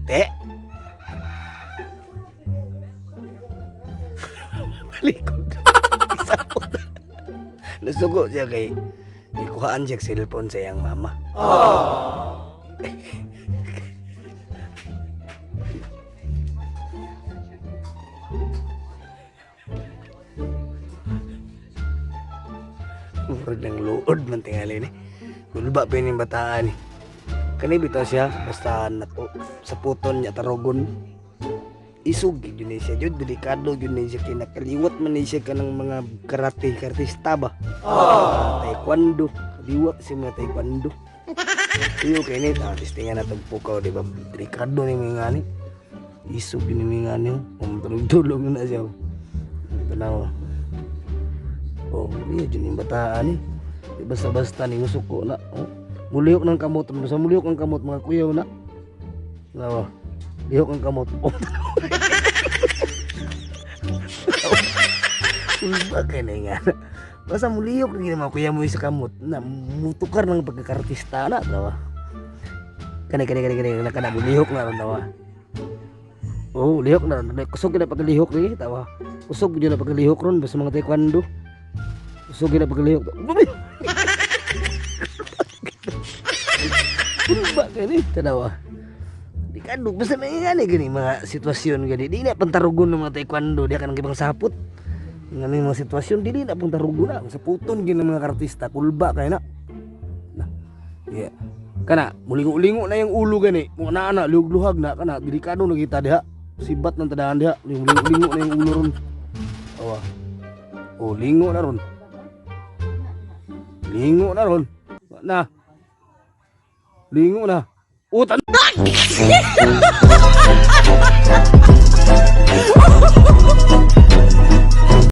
Te. Malikod. Isapot. Nasugo siya kay ikuhaan siya cellphone sa iyang mama. Murag ng luod man tingali ni. Kulba pa yung bataan ni. Kani bitaw siya basta nato sa puton niya tarogon. Isog gyud ni siya jud, delikado gyud ni siya kay nakaliwat man ni siya kanang mga karate kartista ba. Taekwondo, kaliwat siya mga taekwondo. Iyo kay ni ta testingan na tong pukaw, di ba? Delikado ni mga ni. Isog gyud ni mga ni. Um tulog-tulog na siya. Tanaw. Oh, iya jud yung bataan ni. Di basta-basta ni musuko na. Oh. Mulihok ng kamot, basta mulihok ang kamot mga kuyaw na. Nawa. Lihok ang kamot. Oh. Ulba kay na nga. Basta mulihok na mga kuya mo sa kamot na mutukar ng pagkakartista na tawa. Kani kani kani kani na kana mulihok na ron tawa. Oh, lihok na ron. Kusog na paglihok ni tawa. Kusog gyud na paglihok ron basta mga taekwondo. Kusog na paglihok. Ulba kay ni tanawa. Di kado basta may nga ni gani mga sitwasyon gani. Di na pantarugon ng mga taekwondo, di ka nang ibang sapot. Nga ni mga sitwasyon dili na pantarugon na. Sa puton gyud ng mga kartista, kulba kay na. Na. Yeah. Kana mulingo-lingo na yung ulo gani. Mo na na luhag na kana delikado na kita diha. Sibat ng tadahan diha, lingo-lingo na yung ulo ron. Awa. Oh, lingo na ron. Lingo na ron. Na. Lingo na. Oh, tan